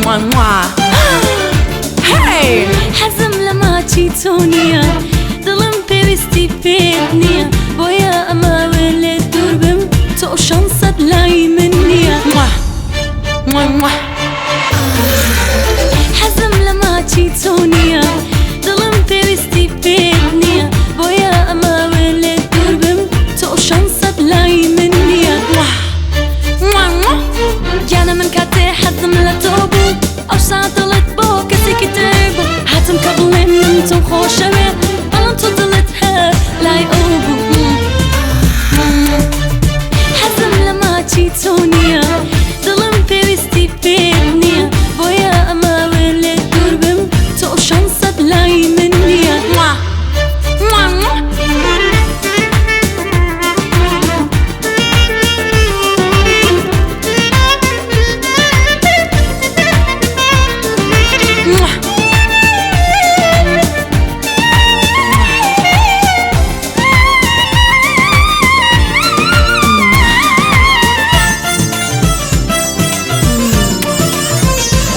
موا موا. هەی! حەزم لە ماچی تۆ نییە، دڵم پێویستی پێت نییە، بۆیە ئەمەوێ لێت دوور بم، تۆ شانست لای من نییە. موا موا موا. حەزم لە ماچی تۆ نییە، دڵم پێویستی پێت نییە، بۆیە ئەمەوێ لێت دوور بم، تۆ شانست لای من نییە. موا موا موا. گیانە من کاتێ حەزم لە تۆ بوو، ئەوسا دڵت بۆ کەسێکی تر بوو، هاتم کە بڵێم من تۆم خۆشەوێ، بەڵام تۆ دڵت هەر لای ئەو بوو. حەزم لە ماچی تۆ نییە، دڵم پێویستی پێت نییە، بۆیە ئەمەوێ لێت دوور بم، تۆ شانست لای من نییە. موا موا موا. موا.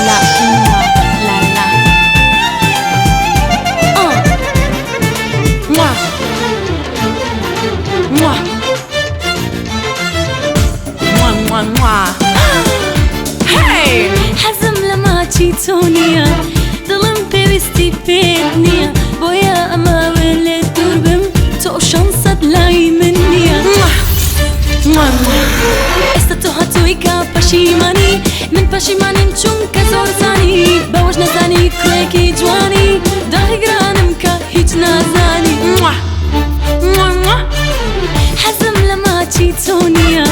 لا موا لا لا. آه. موا موا موا موا موا. هەی! حەزم لە ماچی تۆ نییە، دڵم پێویستی پێت نییە، بۆیە ئەمەوێ لێت دوور بم، تۆ شانست لای من نییە. موا موا موا. ئێستا تۆ هاتووی کە پەشیمانی، من پەشیمانیم چونکە زۆر زانی، بەوەش نەزانی کوێکی جوانی، داخی گرانم کە هیچ نازانی. موا موا موا. حەزم لە ماچی تۆ نییە،